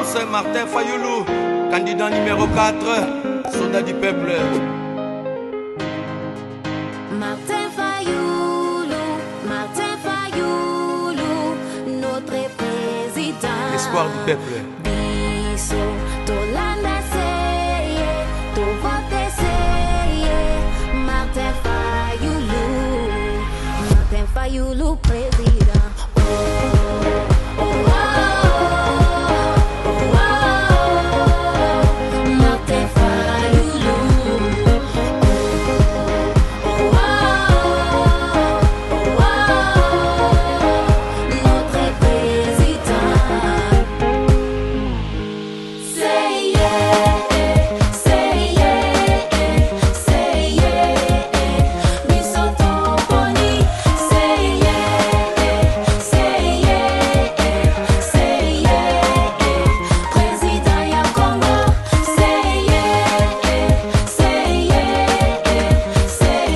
Excellence Martin Fayoulou, candidat numéro 4, soldat du peuple. Martin Fayoulou, Martin Fayoulou, notre président. L'espoir du peuple. Biso, tolanda seye, tovote seye, Martin Fayoulou, Martin Fayoulou président. Oh, oh, oh, oh, oh, Martin Fayoulou. Oh, oh, oh, notre président. C'est c'est c'est biso toponi. C'est c'est c'est président ya Congo. C'est c'est c'est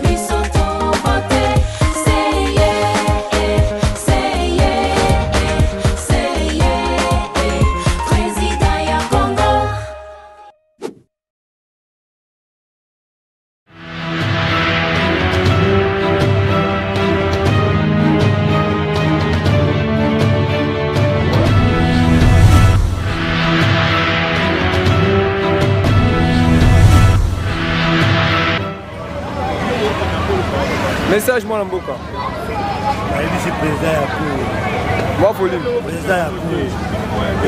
biso tovote. C'est c'est c'est président ya Congo. Message, mwana mboka. Nayebisi président ya cour. Mwa volume. Président ya cour,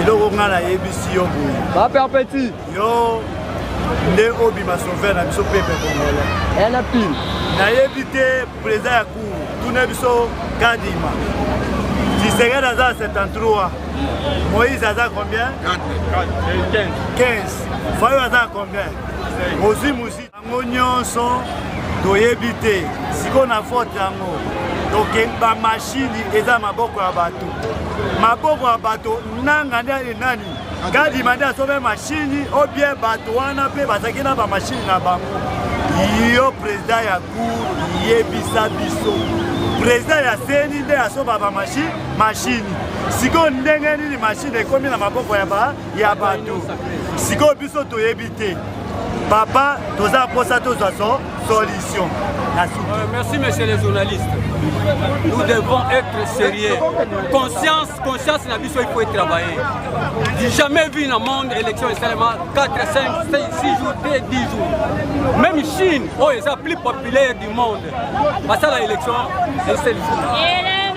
eloko nga nayebisi yo boye. Baperpeti. Yo nde obima sauveur na biso peuple congolais. Eya na pile. Nayebi te, président ya cour, tuna biso Kadima Tshisekedi aza 73, Moïse aza combien? 15. Fayo aza combien? Ozwi mosi yango nyonso toyebi te. Sikoyo na vote yango toke, bamashini eza maboko ya bato, maboko ya bato. Nanga nde nani? Kadima nde asombe mashini ou bien bato wana mpe bazalaki na bamashini na bango? Yo président ya cour, yebisa biso, président ya CENI nde asomba bamashini mashini? Sikoyo ndenge nini mashine ekomi na maboko ya bato? Sikoyo biso toyebi te. Papa, toza mposa tozwa so solution na suki. Merci, messieurs les journalistes. Nous devons être sérieux. Conscience, conscience, na biso, il faut travailler. Jamais vu dans le monde, élection est seulement 4, 5, 6 jours, 10 jours. Même Chine, oh, c'est la plus populaire du monde. Parce que l'élection, c'est seul jour.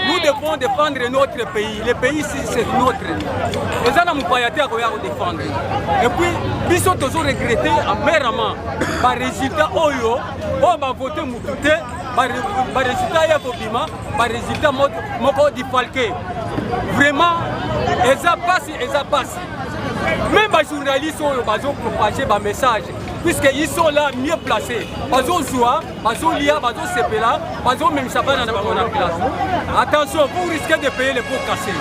Nous devons défendre notre pays. Le pays ici, c'est notre. Et ça, nous pouvons défendre. Et puis, biso toujours regretter amèrement par résultat oyo oyo bavote mutu te, barésultat ya kobima, barésultat moko défalqué. Vraiment eza pasi, eza pasi. Même bajournaliste oyo bazopropage bamessage, puisque ils sont là mieux placés, bazozwa, bazolia, bazosepela, bazomemisa bana na bango na place. Attention, vous risquez de payer les pots cassés.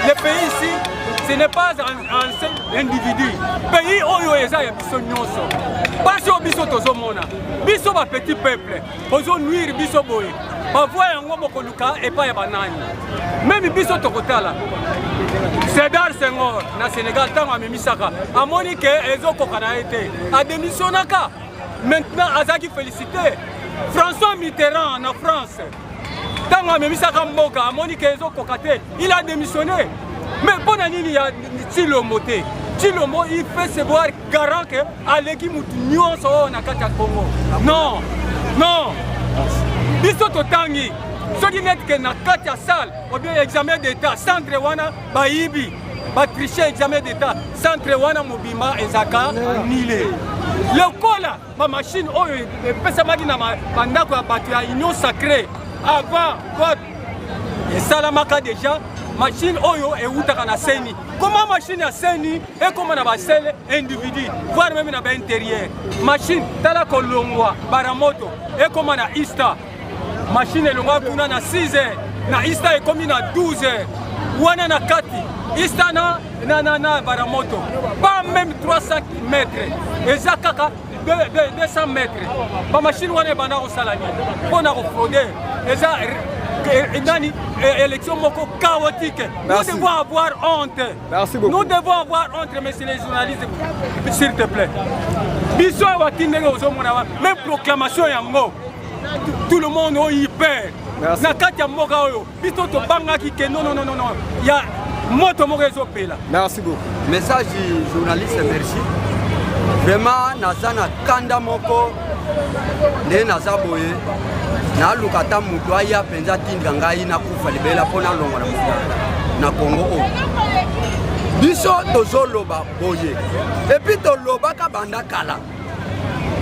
Le pays ici, ce n'est pas un seul individu. Pays oyo eza ya biso nyonso. Pasi oyo biso tozomona, biso bapetit peuple, bozonuire biso boye, bavoi yango bokoluka epai ya banani? Même biso tokotala Sédar Senghor na Sénégal, ntango amemisaka, amoni ke ezokoka na ye te, adémissionnaka. Maintenant azalaki félicité. François Mitterrand na France, ntango amemisaka mboka, amoni ke ezokoka te, il a démissionné. Mais mpo na nini ya Tshilombo te? Tshilombo, il fait se voir garant ke aleki mutu nyonso oyo na kati ya Congo. Non, non, biso totangi soki neti ke na kati ya salle ou bien examen d'état, centre wana bayibi, batriche examen d'état, centre wana mobimba ezalaka annulé. Lokola bamashine oyo epesamaki na bandako ya bato ya Union sacrée avant vote esalamaka déjà, machine oyo ewutaka na CENI, koma machine ya CENI ekóma na basele individu, voire même na baintérieur. Machine tala kolongwa Baramoto ekóma na Ista, machine elongwa kuna na 6 heures, na Ista ekómi na 12 heures. Wana na kati Ista na Baramoto, pas même 300 mètres, eza kaka 200 mètres. Bamashine wana ebanda kosala nini mpo na kofraude? Eza Nani élection moko chaotique. Merci. Nous devons avoir honte. Merci beaucoup. Nous devons avoir honte, messieurs les journalistes, s'il te plaît. Biso awa ti ndenge ozomona wana, même proclamation yango, tout le monde oyo peur. Merci. Na kati ya mboka oyo, biso tobangaki ke non, non, non, non, non, ya moto moko ezopela. Merci beaucoup. Message du journaliste, merci. Vraiment, naza na kanda moko nde naza boye, naluka ata moto aya mpenza atindika ngai nakufa libela mpo nalongwa na mokanda na Kongo oyo. Biso tozoloba boye epuis tolobaka banda kala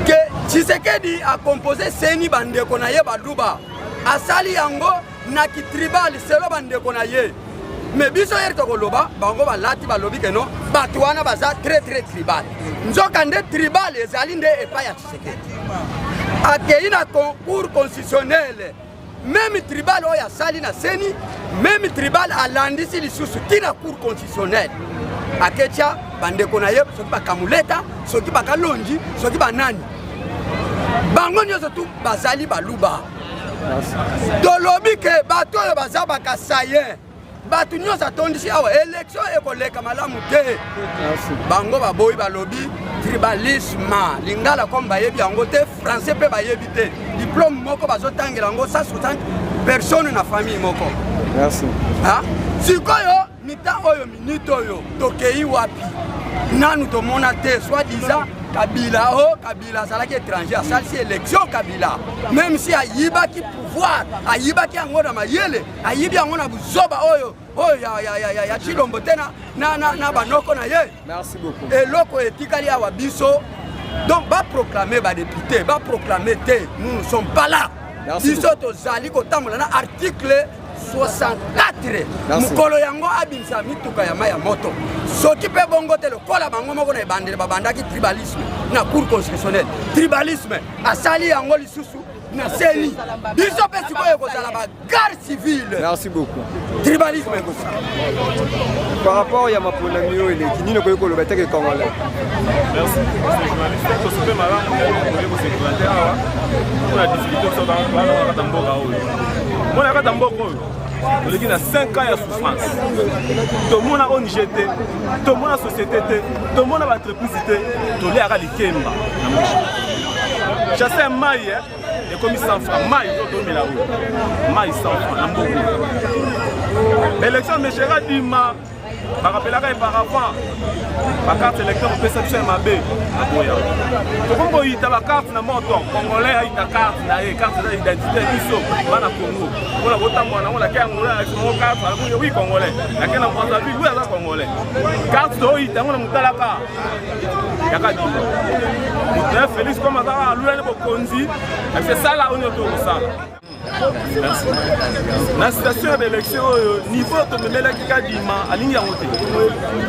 ke Tshisekedi akompose seni bandeko na ye baluba, asali yango na kitribal selo bandeko na ye. Me biso yeri tokoloba bango balati balobi ke non, bato wana baza très très tribal. Nzoka nde tribal ezali nde epai ya Tshisekedi. Akei na concours constitutionnel, même tribal oyo asali na seni, même tribal alandisi lisusu ti na cour constitutionnelle. Aketia bandeko na ye, soki bakamuleta, soki bakalonji, soki banani, bango nyonso tu bazali baluba. Tolobi ke bato oyo baza bakasayen, bato nyonso atondisi awa, élection ekoleka malamu te. Bango baboyi, balobi tribalisme, lingala comme bayebi yango te, français mpe bayebi te, diplôme moko bazotangela yango 160 personnes na famille moko. Merci. Sikoyo mita oyo minute oyo tokei wapi? Nanu tomona te, soit disant Kabila o Kabila azalaki étranger, asalisi élection Kabila, même si ayibaki pouvoir, ayibaki yango na mayele, ayibi yango na buzoba oyo oyo ya, ya, ya, ya, ya Tshilombo te na, na, na, na banoko na ye. Merci beaucoup. Eloko etikali awa biso, donc baproclame badepute, baproclame te, nous ne sommes pas là. Merci Biso tozali kotambola na article 64. Merci. Mokolo yango abimisa mituka ya mai ya moto, soki mpe bongo te, lokola bango moko na ebandeli babandaki tribalisme na cour constitutionnelle, tribalisme asali yango lisusu na seni, biso mpe sikoyo ekozala bagarde civile. Merci beaucoup. Tribalisme ekosala. Par rapport ya maponami oyo eleki, nini okoki koloba teke congolais? Merci, monsieur journaliste. Tosope malamu oye koseprésente awa mpona difficulté biso bana na kati ya mboka oyo. Mona kati ya mboka oyo toleki na 5 ans ya souffrance. Tomona ONG te, tomona société te, tomona baentreprise te, toliaka likemba na mboka. Chasse ya mai ekomi 100 francs, mai oyo tomela oyo mai 100 francs na mboka. Élection meshera dima bakapelaka ye par avant bakarte électeur opesa biso ya mabe aboya. Tokomi koyita bakarte na moto congolais, ayita carte na ye, carte eza identité ya biso bana Congo mpona kotambola nango. Nake Angola, nango carte, oui congolais, nake na Brazzaville, oui aza congolais. Carte toyita yango na motalaka yaka dima. Moto ya Félix comme azaka alulani bokonzi, abise sala oyo nyonso tokosala na situation ya baélection oyo, niveau tomemelaki Kadima alingi yango te.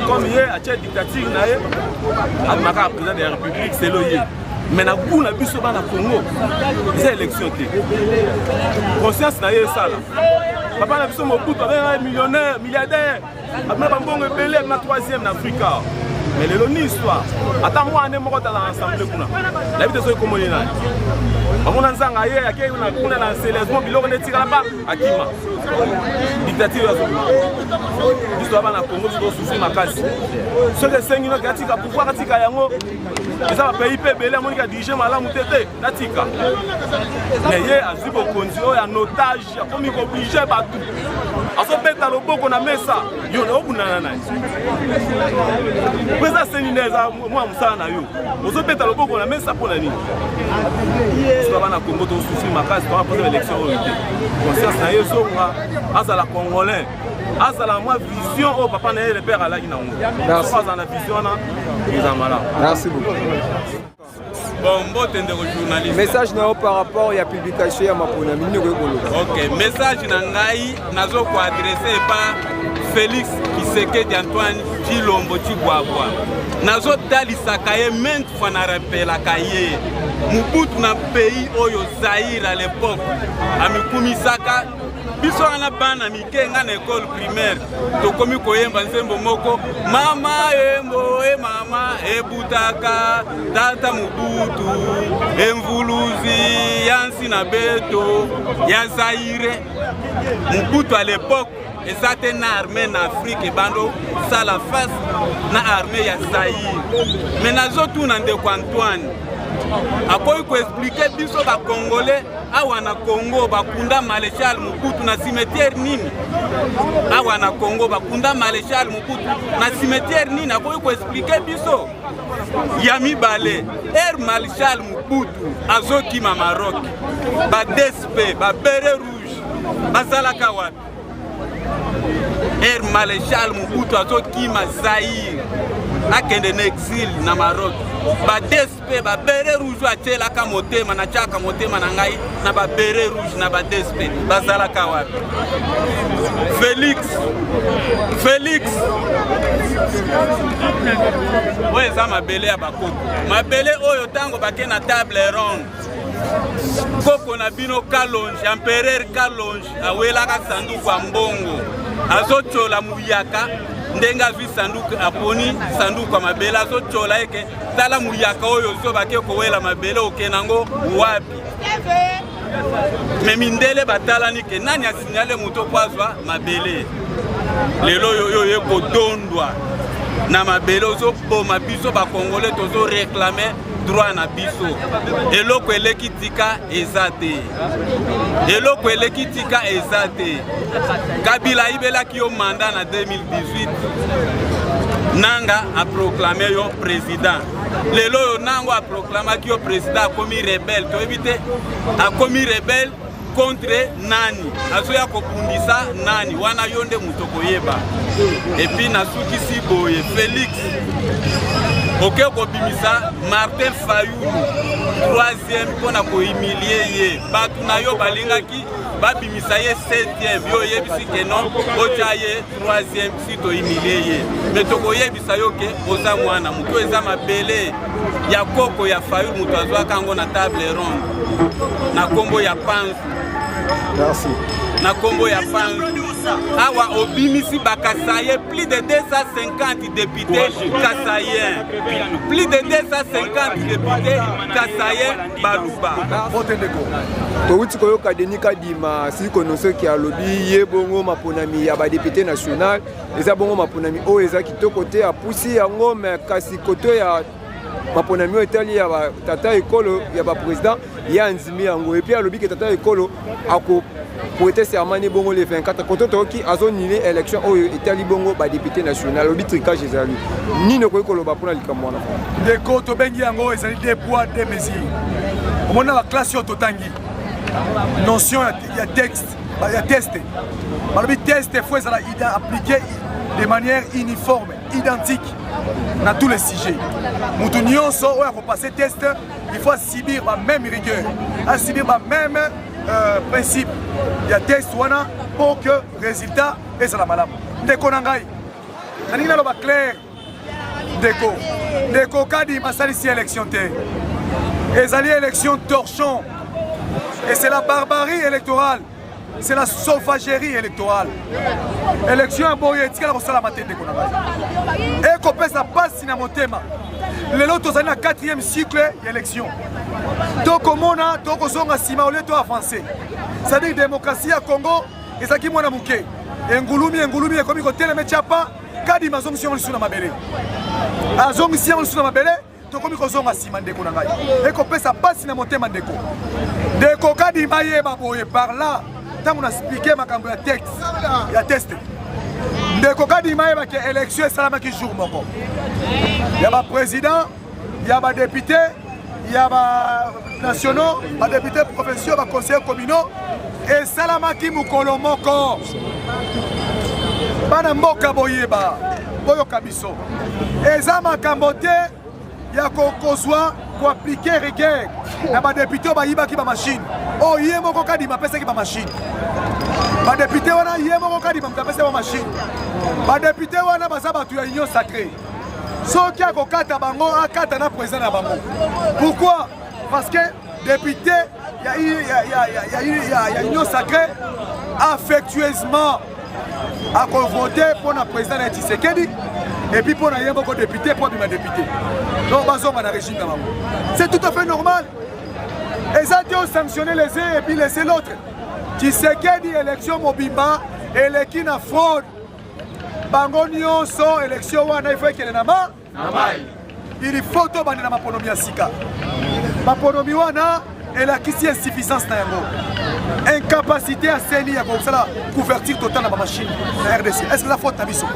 Comme ye atia dictature na ye, abimaka président de la République selo ye, mais na goût na biso bana Congo eza élection te. Conscience na ye esala. Papa na biso Mobutu abengaka millionnaire, milliardaire, abima bambongo ebele, abima troisième na Afrika. Mais lelo ni histoire, ata mwana moko tala na assemblée kuna, nayebi te soki komoni nani. Bamona nzanga ye ake kuna na sélesement, biloko nde etikala ba akima dictature azobima. Biso bana Congo, biso tosouffrir makasi. Soki esengi noki atika pouvoir, atika yango. Eza bapays mpe ebele amoniki adirige malamu te te, natika. Me ye azwi bokonzi oyo ya notage, akomi kooblige bato, azobeta loboko na mesa. Yo obundana na ye mpo eza seni nde eza mwa mosala na yo, ozobeta loboko na mesa mpo na nini? Biso bana Congo tosouffrir makasi, toa mposa élection oyo te. Conscience na ye ezonga, azala congolais, azala mwa vision oyo papa na ye le père alaki nango. Soki azala na vision wana, eza malamu. Merci beaucoup. Bon, mbote ndeko journaliste. Message na yo par rapport ya publication ya maponami, nini okoki koloba? Ok, message na ngai nazokoadresse epa Félix Tshisekedi Antoine Tshilombo Tshibwabwa. Nazotalisaka ye maintes fois, narapelaka ye Mobutu na pays oyo Zaire à l'époque amikumisaka. Biso wana bana mike, nga na ekole primaire, tokomi koyemba nzembo moko, mama embo e mama ebutaka tata Mobutu emvuluzi ya nsi na beto ya Zaire. Mobutu à l'époque eza te na armée na Afrique ebando sala face na armée ya Zaire. Mais nazotuna ndeko Antoine, akoki koexplike biso bakongole awa na Congo bakunda Maréchal Mobutu na cimetière nini? Awa na Congo bakunda Maréchal Mobutu na cimetière nini? Akoki koexplike biso? Ya mibale, Air Maréchal Mobutu azokima Maroc, ba DSP, ba beret rouge bazalaka wapi? Air Maréchal Mobutu azokima Zaïre, akende na exil na Maroc, ba DSP, ba beret rouge atielaka motema, natiaka motema na ngai na ba beret rouge na ba DSP bazalaka wapi? Félix, Félix, oyo eza mabele ya bakoko, mabele oyo ntango bake na table ronde, koko na bino Kalonji, empereur Kalonji awelaka sanduku ya mbongo, azotyola muyaka ndenge azwi sanduku, aponi sanduku ya mabele, azotyola eke tala muyaka oyo ozo bake kowela mabele, okende yango wapi? Me mindele batalani ke nani asignale moto po azwa mabele. Lelo oyo oye kodondwa na mabele, ozoboma biso bakongole, tozo réclamer droit na biso. Eloko eleki tika eza te, eloko eleki tika eza te. Kabila ayibelaki yo mandat na 2018, Nanga aproclame yo président. Lelo oyo Nango aproclamaki yo président, akomi rebelle, toyebi te akomi rebelle contre nani, azoya kobundisa nani, wana yo nde moto koyeba. Epuis nasukisi boye, Félix oke kobimisa Martin Fayulu 3e mpona kohumilie ye, bato na yo balingaki babimisa ye 7e, yo oyebisi ke non, otya ye 3e si tohumilie ye. Me tokoyebisa yo ke oza mwana moto, eza mabele ya koko ya Fayulu, moto azwaka yango na table ronde na kombo ya Panzu. Merci. Na kombo ya Panzu. Awa obimisi bakasaye plus de 250 députés kasayen, plus de 250 députés kasayen baluba. Mbote ndeko. Towuti koyoka Denis Kadima sikono soki alobi ye bongo maponami ya badepute national eza bongo maponami oyo eza kitoko te, apusi yango me kasi koto ya maponami oyo etali ya tata ekolo ya baprésident ye andimi yango. Epuis alobi ke tata ekolo ako prêter serment ni bongo le 24, koto toyoki azonile élection oyo etali bongo badepute national, alobi tricage ezali. Nini okoki koloba mpona likambo wana? Ndeko, tobengi yango ezali deux poids deux mesures. Omoni na baklasse oyo totangi notion ya texte ya test, balobi test fo ezala appliqué de manière uniforme, identique na tous les sujets. Moto nyonso oyo akopasser test, il faut subir ba même rigueur, asubir ba même principe ya test wana pour que résultat ezala malamu. Ndeko na ngai, nalingi naloba clair, ndeko, ndeko Kadima asalisi élection te, ezali élection torchon, et c'est la barbarie électorale, c'est la sauvagerie électorale. Élection ya boye etikala kosalama te, ndeko na ngai, ekopesa mpasi na motema. Lelo tozali na 4e cycle ya élection, tokomona tokozonga nsima au lieu to avancer. C'est-à-dire démocratie ya Congo ezalaki mwana moke, engulumi engulumi ekomi kotelema etiapa. Kadima azongisi yango lisusu na mabele, azongisi yango lisusu na mabele, tokomi kozonga nsima. Ndeko na ngai, ekopesa mpasi na motema. Ndeko, ndeko Kadima yeba boye, par là ntango na explike makambo ya texte ya test, ndeko Kadima yebaki élection esalamaki jour moko ya baprésident, ya badepute, ya banationaux, badepute provinciaux, baconseillers communaux, esalamaki mokolo moko. Bana mboka, boyeba, boyoka biso, eza makambo te ya kozwa koappliquer rigueur na badepute oyo bayibaki bamashine oyo ye moko Kadima apesaki bamashine. Badepute wana, ye moko Kadima moto apesaki bamashine. Badepute wana baza bato ya Union sacrée. Soki akokata bango, akata na président na bango. Pourquoi? Parce que député ya, ya, ya, ya, ya, ya union sacrée affectueusement akovote mpo na président na ye Tshisekedi et puis mpo na ye moko député mpo abima député. Donc bazonga na régime na bango, c'est tout à fait normal. Eza te osanctionner les uns et puis laisser l'autre. Tshisekedi, élection mobimba eleki na fraude. Bango nyonso, élection wana il faut ekende na ma mai. Il faut tobandela maponomi ya sika. Maponomi wana elakisi insuffisance na yango, incapacité ya CENI ya kosala couverture totale na bamachine na RDC. Est ce que eza faute na biso?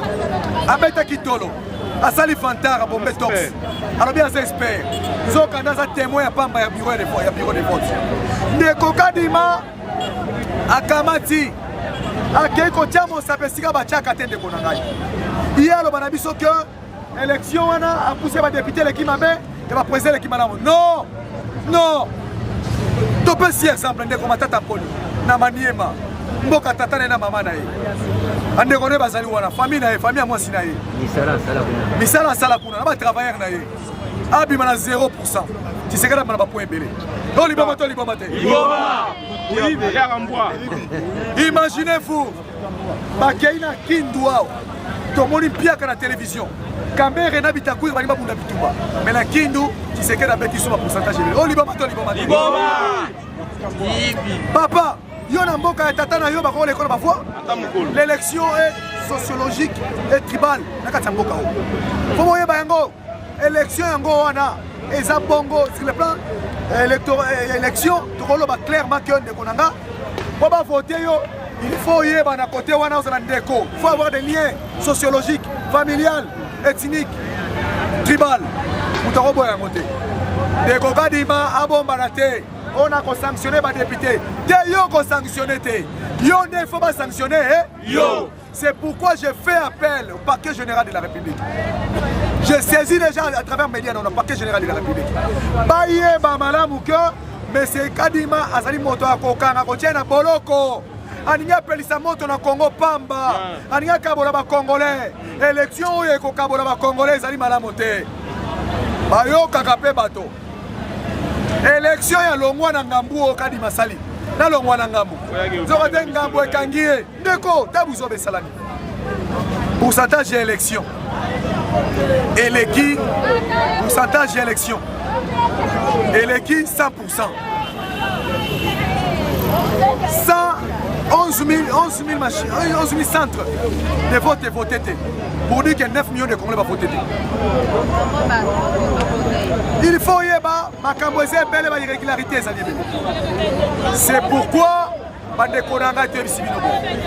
Abetaki tolo, asali fantare, abombe tox, alobi aza expert, nzokanda aza témoin ya pamba ya bureau ya bureau de vote. Ndeko Kadima akamati, akei kotia mosapi esika batiaka te. Ndeko na ngai, ye aloba na biso ke élection wana apusi ya badéputé eleki mabe, ya baprésident eleki malamu. Non, non, topesi exemple ndeko Matata Mponi na Maniema, mboka tata na ye na mama na ye, bandeko na ye bazali wana, famille na ye, famille ya mwasi na ye, misala asala kuna na batravailleur na ye, abima na 0. Tshisekedi abima na bapoint ebele. To liboma, to liboma te. Imaginez-vous, bakei na Kindu awa, tomoni mpiaka na télévision, Kamerhe na Bitakwira balingi babunda bitumba, mais na Kindu Tshisekedi abeti so bapourcentage ebele. O liboma, to liboma te. Papa, yo na mboka ya tata na yo bakokola ekolo bavoi. L'élection est sociologique et tribale na kati ya mboka oyo. Fo boyeba yango. Élection yango wana eza bongo sur le plan élection. Tokoloba clairement ke ndeko na nga, mpo bavote yo, il faut oyeba na côté wana ozala ndeko, il faut avoir des liens sociologiques, familial, ethnique, tribal. Moto akoboya yango te. Ndeko Kadima abombana te. Oyo na kosanctionne badéputé te, yo kosanctionne te, yo nde il faut basanctionne eh? Yo. C'est pourquoi je fais appel au parquet général de la République. Je saisis déjà à travers médias dans le parquet général de la République. Bayeba malamu que M. Kadima azali moto ya kokanga, kotia na boloko. Alingi apelisa moto na Congo pamba. Alingi akabola bacongolais. Élection oyo ekokabola bacongolais ezali malamu te. Bayokaka mpe bato. Élection ya longwa na ngambu oyo Kadima asali na longwa na ngambu, nzoka te ngambu ekangi ye. Ndeko, tabu zoba esalami. Pourcentage ya élection eleki, pourcentage ya élection eleki 100, 111 000, 11 000 machines, 11 000 centres de vote voté te, pour dire que 9 millions de Congolais bavote te. Il faut oyeba makambo eza ebele, bairrégularité ezali ebele. C'est pourquoi, bandeko na ngai, toyebisi bino boye,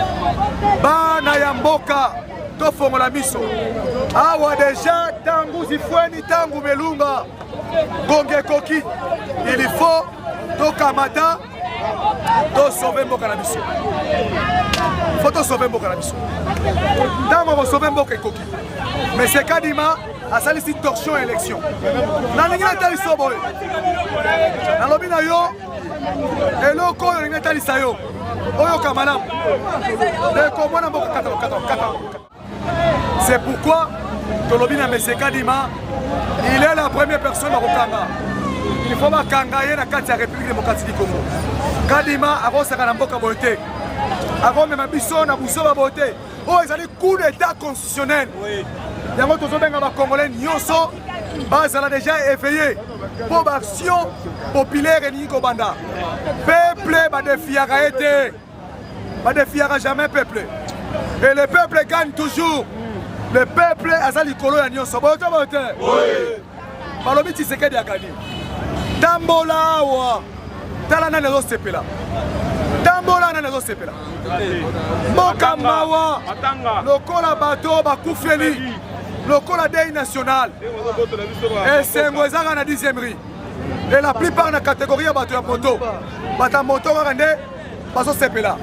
bana ya mboka, tofongola miso awa deja. Ntangu zifweni, ntangu melunga, ngonga ekoki. Il faut tokamata, tosauve mboka na biso. Faut tosauve mboka na biso. Ntango kosauve mboka ekoki. Mais Kadima asalisi torsion élection. Nalingi natalisa boye, nalobi na yo eloko oyo olingi natalisa yo, oyoka malamu, ndeko mwana mboka. Kata, kata, kata. C'est pourquoi tolobi na monsieur Kadima, il est la première personne bakokanga. Il faut bakanga ye na kati ya République démocratique du Congo. Kadima akosaka na mboka boye te, akomema biso na busoba boye te. Oyo ezali coup d'état constitutionnel. Yango tozobenga bacongolais nyonso bazala déjà éveillé mpo baaction populaire elingi kobanda. Peuple badéfiaka ye te, badéfiaka jamais peuple, et le peuple gagne toujours. Le peuple aza likolo ya nyonso. Boye to boye te? Balobi Tshisekedi agani. Tambola awa, tala nani azosepela. Tambola, nani azosepela? Mboka mawa, lokola bato bakufeli, lokola deuil national. Esengo ezaka na 10e rue et la plupart na catégorie ya bato ya moto, bato ya moto kaka nde bazosepela.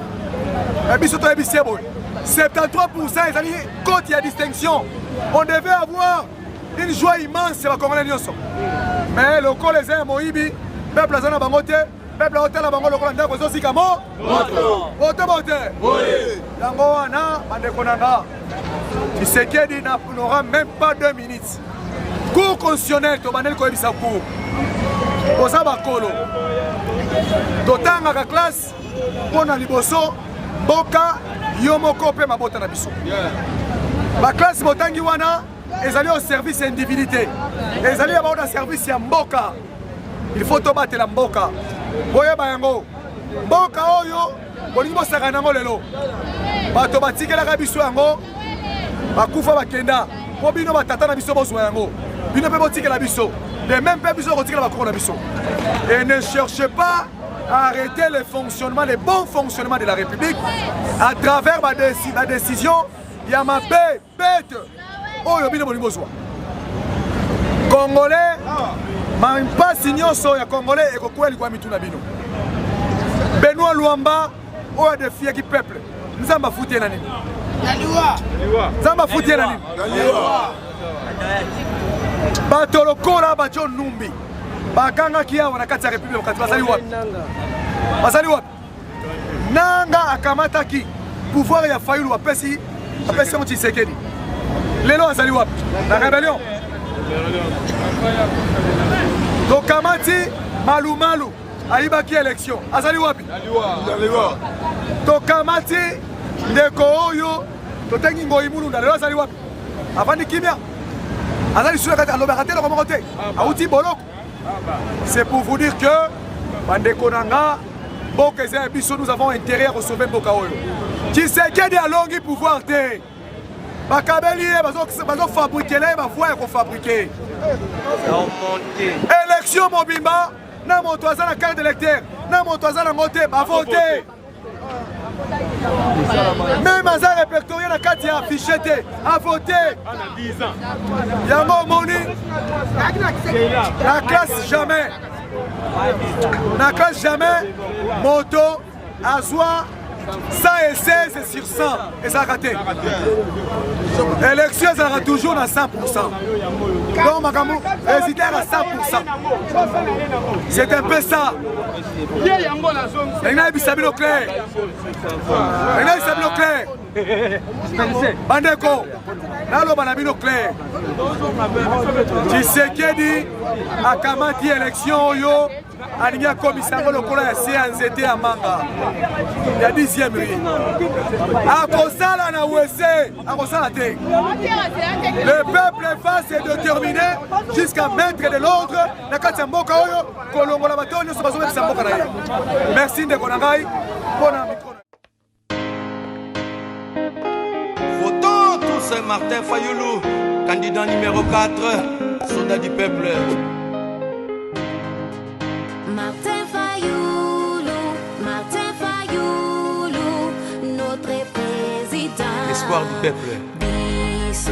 Me biso toyebi se boye, 73 ezali cote ya distinction. On devait avoir une joie immense ya bacongolais nyonso, mais lokola eza ya moyibi, peuple aza na bango te. Peuple aotala bango lokola ndako ezosika mo moto bote. Yango wana, bandeko na nga, Tshisekedi n'aura même pas 2 minutes. Cour constitutionnelle, tobandeli koyebisa cour. Boza bakolo. Totangaka classe mpo na liboso mboka yo moko mpe mabota na biso. Baklasse botangi wana ezali au service ya individu te, ezali ya bango na service ya mboka. Il faut tobatela mboka, boyeba yango. Mboka oyo bolingi bosakana yango lelo, bato batikelaka biso yango bakufa bakenda, mpo bino batata na biso bozwa yango, bino mpe botikela biso de même mpe biso kotikela bakoko na biso. Et ne cherchez pas à arrêter le fonctionnement, le bon fonctionnement de la République à travers ba décision ya mabe bete oyo bino bolingi bozwa. Congolais, mpasi nyonso ya Congolais ekokwea likwa mitu na bino. Benoît Luamba oyo adefiaki peuple, Nzambe afuti ye na nini? Nzambe afuti ye na nini? Bato lokola ba John Numbi bakangaki awa na kati ya République démocratique bazali wapi? Bazali wapi? Nanga akamataki pouvoir ya Fayulu apesi apesi yango Tshisekedi, lelo azali wapi? Na rébellion. Tokamati Malumalu ayibaki élection, azali wapi? Tokamati ndeko oyo totengi Ngoi Mulunda, lelo azali wapi? Avandi kimia, aza lisusu na kati, alobaka te eloko moko te, awuti boloko. C'est pour vous dire que bandeko na nga, mboka eza ya biso, nous avons intérêt ya kosauve mboka oyo. Tshisekedi alongi pouvoir te, bakabeli ye, bazofabrikela ye bavoi ya kofabrike élection mobimba na moto aza na carte d'électeur na moto aza nango te, bavote meme aza répertorié na kati ya fichier te, avote yango. Omoni na classe, jamais na classe, jamais moto azwa 116 sur 100 ezalaka te. Élection ezalaka toujours na 100. Donc makambo résultat à 100, c'est un peu ça. Ndenge nayebisa bino clair, ndenge nayebisa bino clair, bandeko, naloba na bino clair: Tshisekedi akamati élection oyo, alingi akomisa yango lokola ya se ya nzete ya manga ya 10e rue. Akosala na wese, akosala te. Le peuple va se déterminer jusqu'à mettre de l'ordre na kati ya mboka oyo, kolongola bato oyo nyonso bazobebisa mboka na ye. Merci ndeko na ngai mpona micro. Votons tous Martin Fayoulou, candidat numéro 4, soldat du peuple. Martin Fayoulou, Martin Fayoulou, notre président. L'espoir du peuple. Biso.